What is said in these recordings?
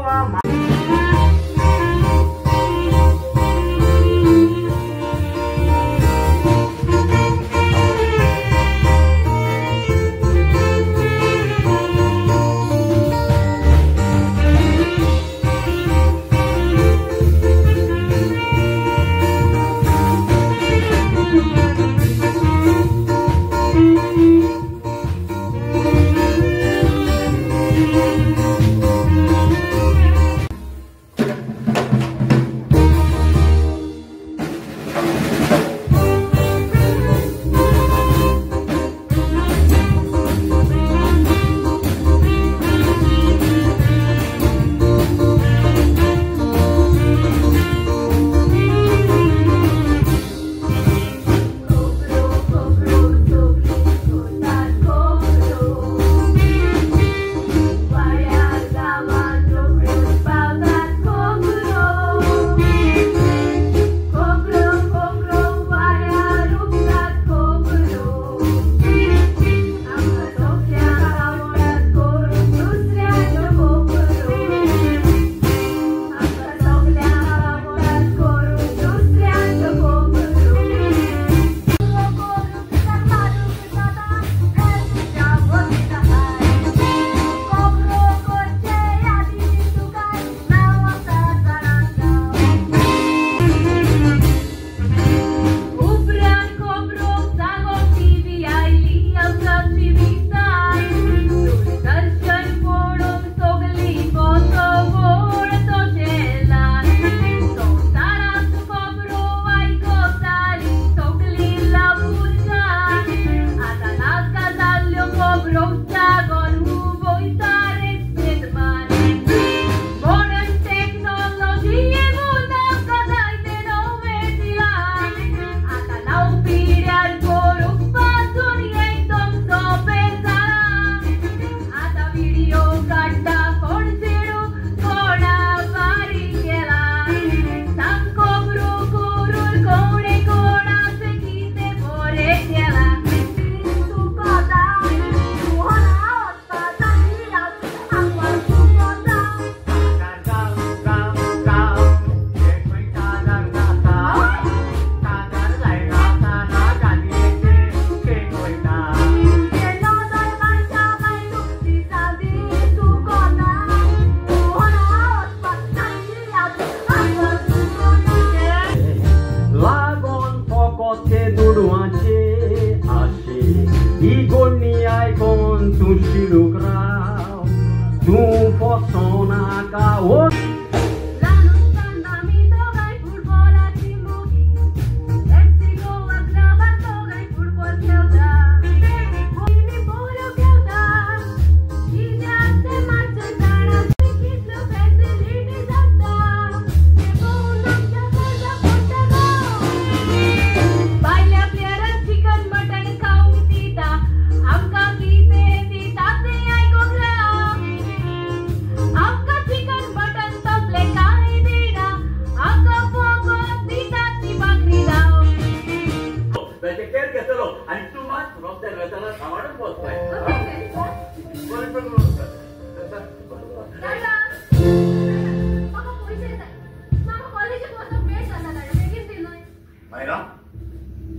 देवा.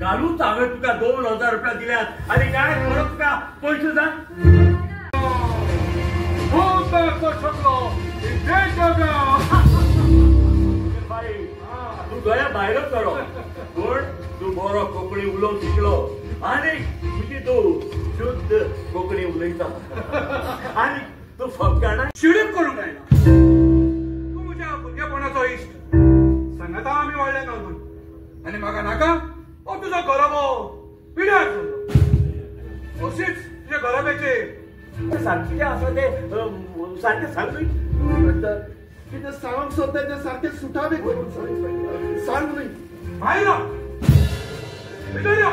कालूच हांवें तुका 2000 रुपया दिल्यात आनी काय परत तुका पयशे जाय. तूं गोंया भायरच बरो पूण तूं बरो कोंकणी उलोवंक शिकलो आनी तुजी तूं शुद्ध कोंकणी उलयता आनी तूं फकाणां शिडीप करूंक जायना. तूं म्हज्या भुरगेपणाचो इश्ट, सांगाता आमी व्हडले घालून आनी म्हाका नाका हो तुजो घराबो पिड्यार जालो. अशीच तुज्या घराब्याचे सारकें कितें आसा तें सारकें सांग. कितें सांगूंक सोदता तें सारकें सुटावें करून सांग, सांग न्हय. भायर यो, भितर यो.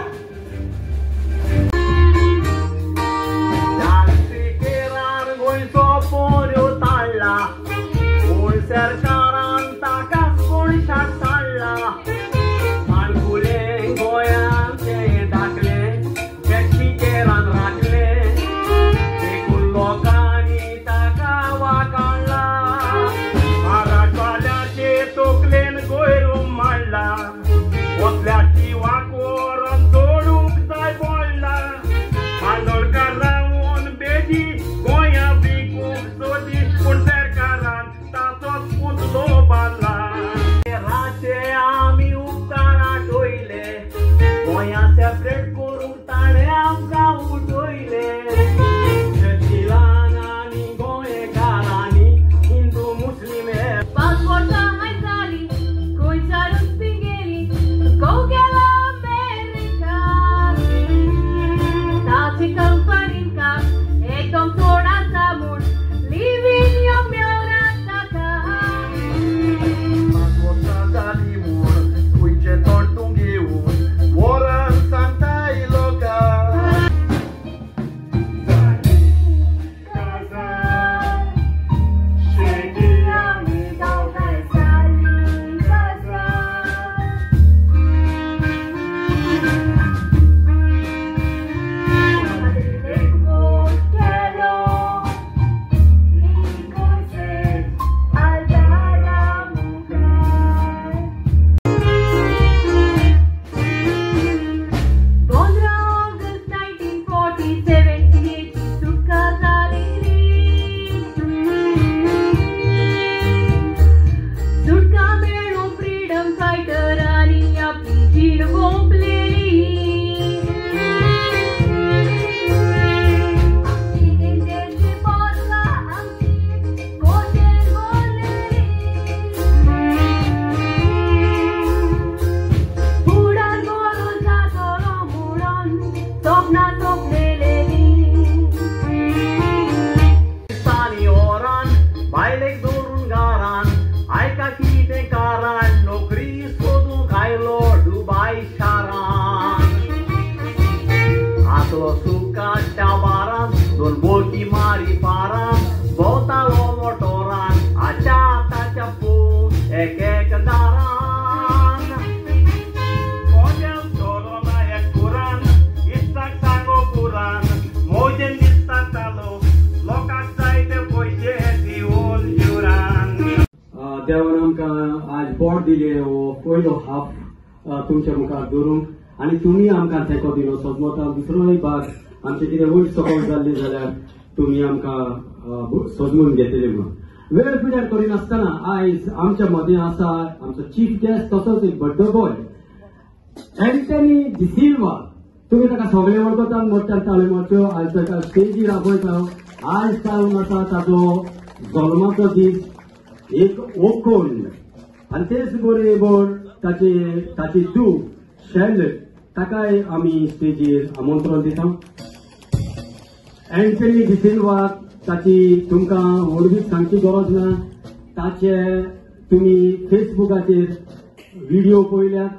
गोंयचो पोऱ्यो ताळ्ळा पूण सरकारान ताका कोणशाक साडला. माणकुले गोंयांत धाकले टॅक्सीकेरान राखले देखून लोकांनी ताका वाकाडला. आमकां आज बोट दिले हो पयलो हाफ तुमच्या मुखार दवरूंक आनी तुमी आमकां तेंको दिलो. सोजमता दुसरोय भाग आमचे कितें वयर सकयल जाल्ली जाल्यार तुमी आमकां सोजमून घेतले म्हणून वेळ पिड्यार करिनासतना आयज आमच्या मदीं आसा आमचो चीफ गेस्ट तसोच एक बड्डो बॉय एंटनी डिसिल्वा. तुमी ताका सगळे वळखतात, मोठ्यान ताळयो मारच्यो. आयज ताका स्टेजीर आपयता. आयज जावन आसा ताचो जल्माचो दीस, एक ओकोंड आनी तेच बरोबर ताची धूव शैल ताकाय आमी स्टेजीर आमंत्रण दिता. एंटनी डिसिल्वाक ताची तुमकां व्हडवीक सांगची गरज ना. ताचे तुमी फेसबुकाचेर व्हिडिओ पळयल्यात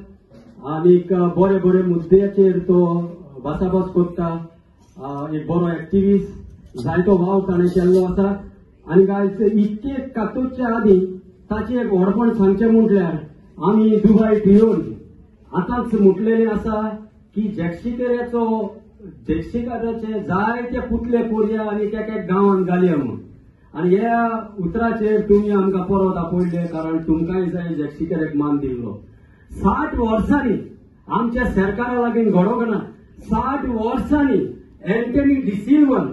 आनीक बरे बरे मुद्द्याचेर तो भासाभास करता. एक बरो एक्टिविस्ट, जायतो वावर ताणें केल्लो आसा. आनी आयज इतके कातोच्या आदीं ताचें एक व्हडपण सांगचें म्हटल्यार आमी दुबाय ठेवन आतांच म्हटलेलें आसा की जॅक्शिकाराचे जायते पुतले कोरया आनी एक एक गांवांत घालया म्हूण. आनी ह्या उतराचेर तुमी आमकां परत आपयले, कारण तुमकांय जाय जॅक्शिकाराक मान दिल्लो. 60 वर्सांनी आमच्या सरकारा लागीं घडोवंक ना. 60 वर्सांनी एंटनी डिसिल्वान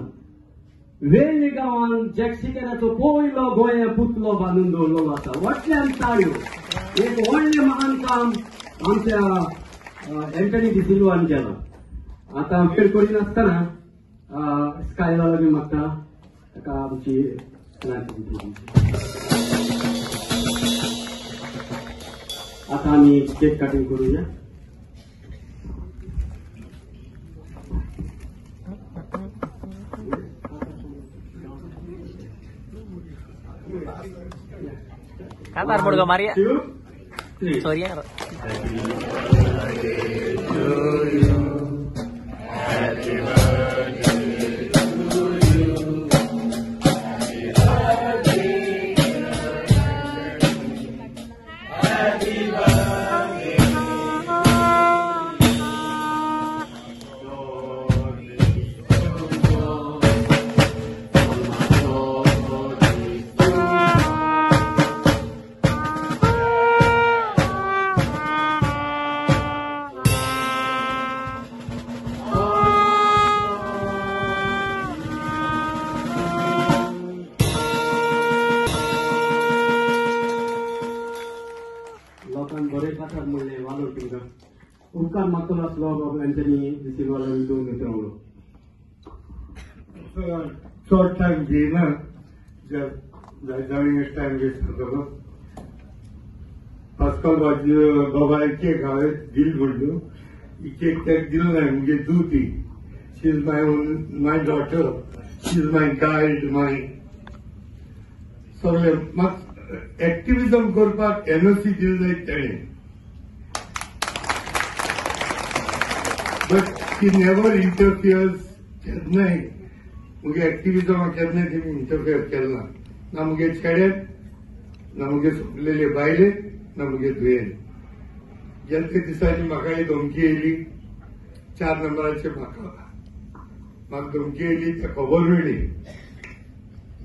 वेळ्ळी गांवान जॅक्शिकाराचो पयलो गोंया पुतलो बांदून दवरलेलो आसा. व्हडल्यान ताळयो. एक व्हडलें महान काम आमच्या एंटनी डिसिल्वान केलां. आतां वेळ करिनासतना स्कायला लागीं मागता ताका आमची आतां आमी केक कटिंग करुया. Kabar Borgo Maria. 2, 3. Sorry. Happy birthday to you. Happy birthday to you. Happy birthday. लोकांक बरें खातात म्हणलें वालोर तुमकां. उपकार मागतलो आसलो बाबू एंटनी डिसिल्वा लागीं 2 उतरां उलोवंक. चड टायम घेयना, जावं टायम वेस्ट करतलो. पास्कल बाबा केक हांवें दिल म्हणलो, केक ताका दिलो ना, मुगे धूव ती. She is my own, my daughter, she is my guide, my सगळें. म्हाका एक्टिविजम करपाक एनओसी दिली जायत तेणें, बट she never interferes. केन्नाय मुगे एक्टिविजमाक केन्नाय तेमी इंटरफियर केलें ना, ना मुगे चेड्यान, ना मुगे सोंपलेले बायलेन, ना मुगे धुयेन. गेले ते दिसांनी म्हाका एक धमकी येयली, 4 नंबराचेर म्हाका धमकी येयली, ते खबर मेळ्ळी.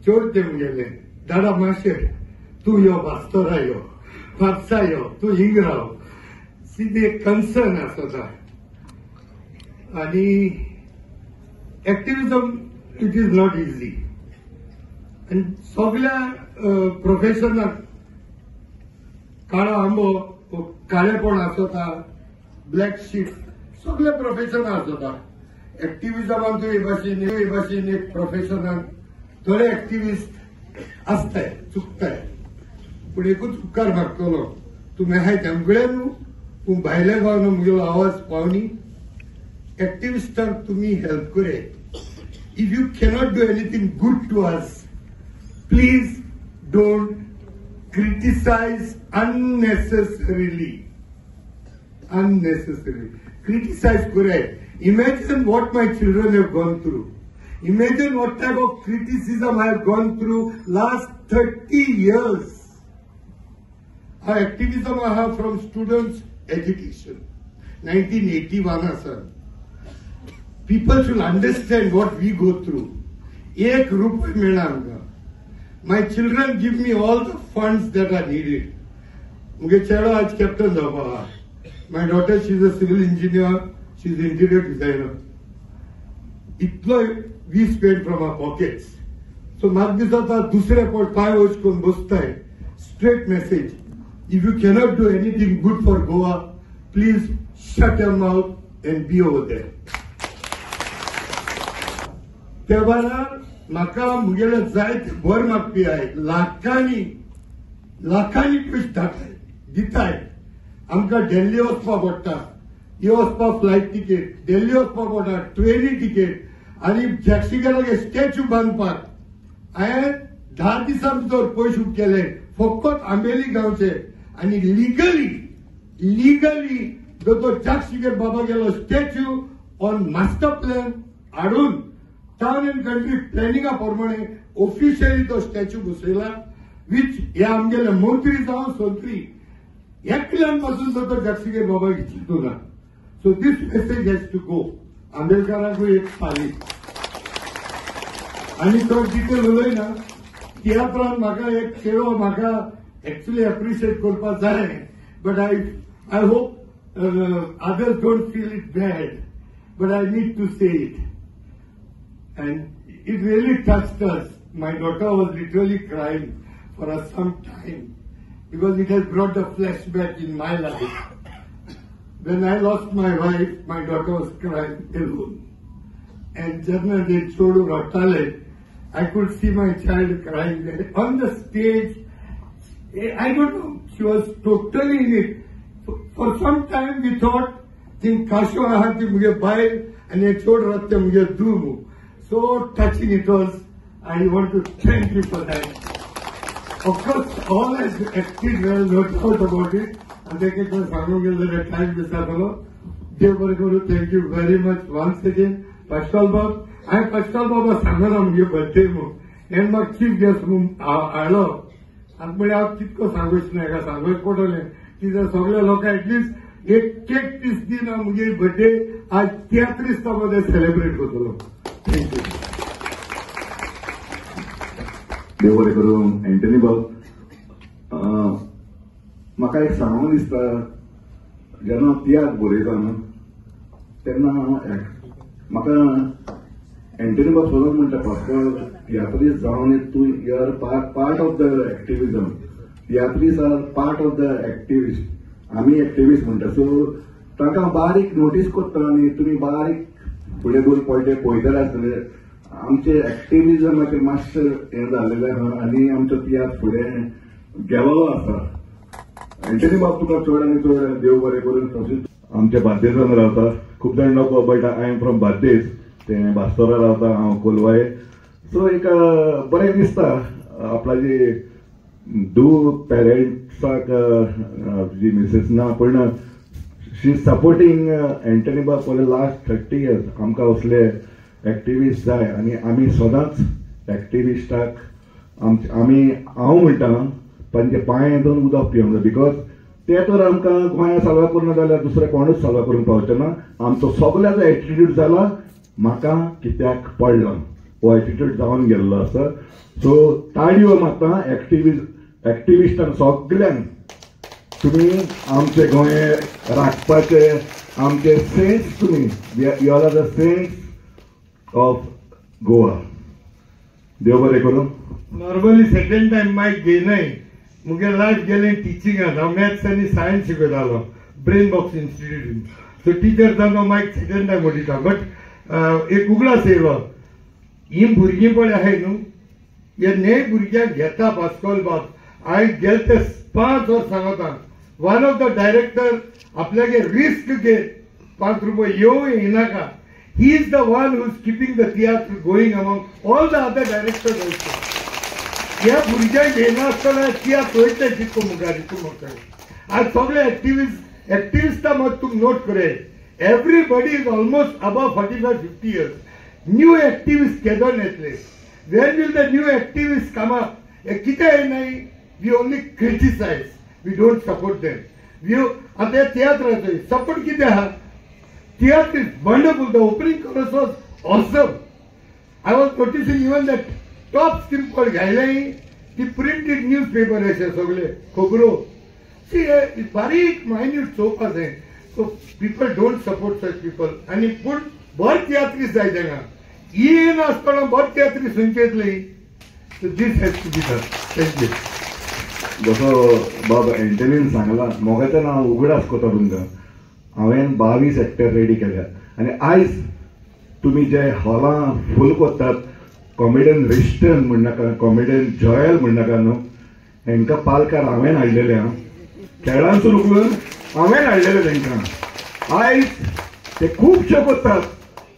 चोर ते मुगेले दादा मातशें तूं यो, वास्तोरा यो, म्हापसा यो, तूं हिंग राव. सी एक कन्सर्न आसता. आनी activism it is not easy. आनी सगल्या प्रोफेशनाक काळो आंबो, काळेपण आसता, ब्लॅक शीप, सगळे प्रोफेशनां आसता. एक्टिविजमान तूं हे भाशेन एक प्रोफेशनान थोडे एक्टिविस्ट आसताय, चुकताय. पूण एकूच उपकार मागतलो, तुमी आहाय तेमकडे न्हू, पूण भायल्या गांवान मुगेलो आवाज पावनी. एक्टिविस्टांक तुमी हेल्प कराय. If you cannot do anything good to us, please don't criticize unnecessarily. Unnecessarily. Criticize कराय. Imagine what my children have gone through. Imagine what type of criticism I have gone through last 30 years. Our activism I have from students' education. 1981 आसा. People should understand what we go through. एक रुपये मेळना आमकां. My children give me all the funds that are needed. मुगे चेडो आज captain जावपा आहा. My daughter, she is a civil engineer, she is interior designer. इतलो we spend from our pockets. So म्हाका दिसता दुसरे फावट पांय वच करून बसताय. Straight message, if you cannot do anything good for Goa, please shut your mouth and be over there. त्या बराबर म्हाका मुगेले जायते भर मागपी आहे, लाखांनी लाखांनी पयशे धाडटाय दिताय. आमकां दिल्ली वचपाक पडटा, ही वचपाक फ्लायट तिकेट, दिल्ली वचपाक पडटा ट्रेनी तिकेट, आनी जॅक्सिगेराक स्टॅच्यू बांदपाक हांवें 10 दिसां भितर पयशे केले फकत आंबेली गांवचे. आनी लिगली लिगली दोतोर जॅक्सिगेर बाबा गेलो स्टॅच्यू ऑन मास्टर प्लॅन हाडून टावन अँड कंट्री प्लॅनिंगा प्रमाणे ऑफिशियली तो स्टॅच्यू बसयला, which हे आमगेले मंत्री जावं संत्री एकल्यान पासून दोतोर जॅक्सिगेर बाबा चिंतू ना. So this message has to go. आंबेडकरांकूय एक पाली आनी तो डिटेल उलयना. तियात्रान म्हाका एक चेडो म्हाका एक्चुअली एप्रिशिएट करपाक जाय, but I hope others don't feel it bad, but I need to say it. And it really touched us. My daughter was literally crying for us some time because it has brought a flashback in my life. When I lost my wife, my daughter was crying alone. And जेन्ना ते चेडूं रडटाले, I could see my child crying there on the stage. I don't know, she was totally in it. For some time we thought ती काशो आहा ती मुगे बायल आनी हे चोड रडटा ते मुगे धूव. So touching it was. I want to thank you for that. Of course, all has acted well, no doubt about it. आनी एक एक सांगूंक गेलो जाल्यार टायम दिसता. देव बरें करूं. Thank you very much once again. Pascal बाब, हांवें पाश्काल बाबा सांगना मुगे बर्थडे म्हूण, हें म्हाका चीफ गेस्ट म्हूण हाडलो. आनी म्हळ्यार हांव कितको सांगूच ना, हेका सांगूच पडटलें कित्याक सगळ्या लोकांक एटलिस्ट एक केक पीस दिना. मुगे बर्थडे आज तियात्रिस्ता मदें सेलेब्रेट करतलो. Thank you. देव बरें करूं एंटनी बाब. म्हाका एक सांगूंक दिसता, जेन्ना हांव तियात्र बरयता न्हू तेन्ना म्हाका एंटनी बाब सदांच म्हणटा, पास्कॉल तियात्रीस्त जावन तूं you are part of the activism. Tiatrist are part of the activist. आमी एक्टिविस्ट म्हणटा. सो तांकां बारीक नोटीस करता आनी तुमी बारीक फुडें दोन पळटे पळयतले आसतले. आमचे एक्टिविजमाचेर मातशें हें जाल्लें आहा आनी आमचो तियात्र फुडें गेलोलो आसा. एंटनी बाब तुका चड आनी चड देव बरें करून. तशेंच आमच्या बार्देसान रावता खूब जाण लोक, but I am from Bardez, ते बास्तोरा रावता, हांव कोलवाये. सो एक बरें दिसता आपल्याची धूव पेरंट्साक जी मिसेस ना पूण शी सपोर्टींग एंटनी बाब for the last 30 years. आमकां असले एक्टिविस्ट जाय आनी आमी सदांच एक्टिविस्टाक आमी हांव म्हणटा तांचे पांय धरून उदक पिवंक जाय, because ते तर आमकां गोंया साल्वार करूंक जाल्यार दुसरे कोणूच साल्वार करूंक पावचे ना. आमचो सगळ्याचो एटिट्यूड जाला म्हाका कित्याक पडला, हो एटिट्यूड जावन गेल्लो आसा. सो ताळयो मारता एक्टिविस्टांक सगल्यांक, तुमी आमचे गोंय राखपाचे आमचे सेंट्स, तुमी you are the saints of Goa. देव बरें करूं. नॉर्मली सेकंड टायम मायक घेयनाय. मुगे लायफ गेलें टिचिंगान. हांव मॅथ्स आनी सायन्स शिकयतालो ब्रेन बॉक्स इन्स्टिट्यूटीन. सो टिचर जावन हांव मायक सेकंड टायम उलयता. बट एक उगडास येयलो, ही भुरगीं पळय आहाय न्हू, हे न्हय भुरग्यांक घेता पास्कॉल बाब. हांवें गेले ते 5 वर्स सांगता, वन ऑफ the director आपल्यागे रिस्क घेत 5 रुपये येवं येयनाका. He is the one who is keeping the theatre going among all the other directors also. ह्या भुरग्यांक घेयनासतना तियात्र वयता जितको मुखार हितून म्हाका आज सगळे एक्टिविस्टा मात तुमी नोट करया, everybody is almost above 45-50 years. New activist केदोन येतले? When will the new activist come up? हे कितें येनाय, we only criticise, we don't support them. We आतां तियात्राचो सपोर्ट कितें आहा? Theatre is wonderful. The opening chorus was awesome. I was noticing even that top scheme called घायलाई ती printed news paper अशे सगळे खबरो C बारीक मायन्यूट चोवपा जाय. So people don't support such people. आनी पूण बरे तियात्रीस जाय तांकां येयनासतना बरे तियात्रीस खंयचे येतली. So this has to be done. Thank you. जसो बाब एंटनीन सांगला मोगाचें नांव उगडास करता तुमकां. हांवें 22 एक्टर रेडी केल्या आनी आयज तुमी जे हॉलां फूल करतात कॉमेडियन रिस्टन म्हणनाका, कॉमेडियन जॉयल म्हणनाका न्हू, हेंकां पालकार हांवें हाडलेले. हांव खेळांसून उखलून हांवें हाडलेले तेंकां. आयज ते खूबशे करतात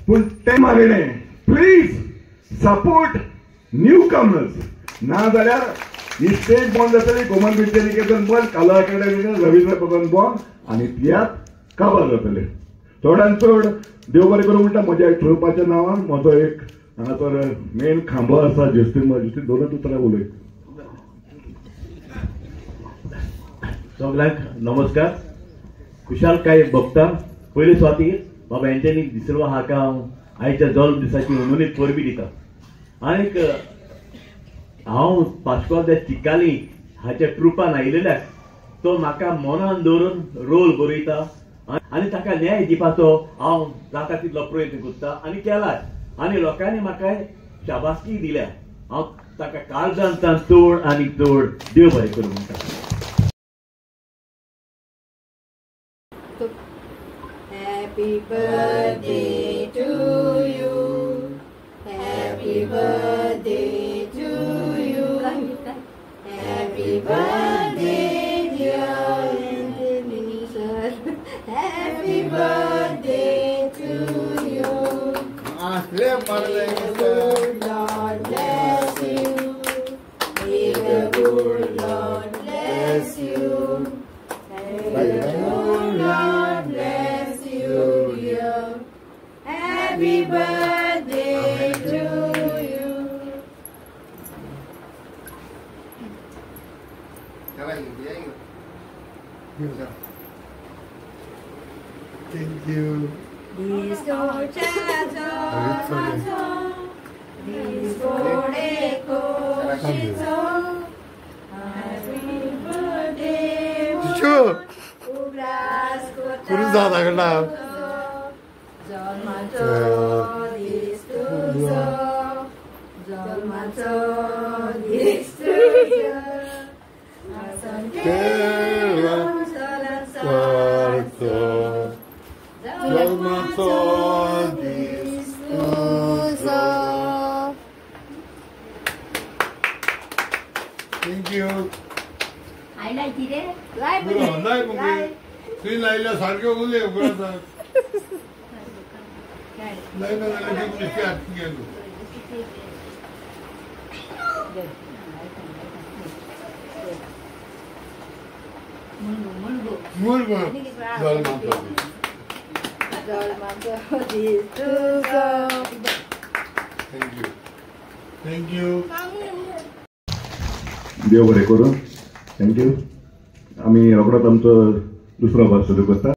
पूण ते मागणें प्लीज सपोर्ट न्यू कमर्स. ना जाल्यार ही स्टेज बंद जातली, गोमन विद्यानिकेतन बंद, कला अकादमी रवींद्र भवन बंद आनी तियात्र काबार जातले. चडान चड देव बरें करूं म्हणटा म्हज्या ट्रुपाच्या नांवान म्हजो एक हांगासर मेन खांबो आसा ज्युस्तीन. ज्युस्तीन दोनूच उतरां उलय. सगळ्यांक नमस्कार. खुशालकाय भोगता. पयले सुवातीर बाबा एंटनी डिसिल्वा हाका हांव आयच्या जल्म दिसाची उमेद परबी दिता. आनीक हांव पाश्कोल दे चिकाली हाच्या ट्रुपान आयिल्ल्याक तो म्हाका मनान दवरून रोल बरयता आनी ताका न्याय दिवपाचो हांव जाता तितलो प्रयत्न करता आनी केला आनी लोकांनी म्हाका शाबासकी दिल्या. हांव ताका काळजांतल्यान चड आनी चड देव बरें करूं म्हणटा. Happy birthday to you. Happy birthday to you. Happy birthday dear Anthony sir. Happy birthday to you. May the good Lord bless you. May the good Lord bless you. May the good Lord bless you, dear. Happy birthday to you. Thank you. Thank you. I like it. Like it. तुवें लायल्या सारक्यो उलय उगडासा. लायना जाल्यार नुस्तें हातून गेलो. मुर्गो जल्माचो. Thank you. Thank you. देव बरें करूं. Thank you. आमी रोखडोच आमचो दुसरो भाग सुरू करता.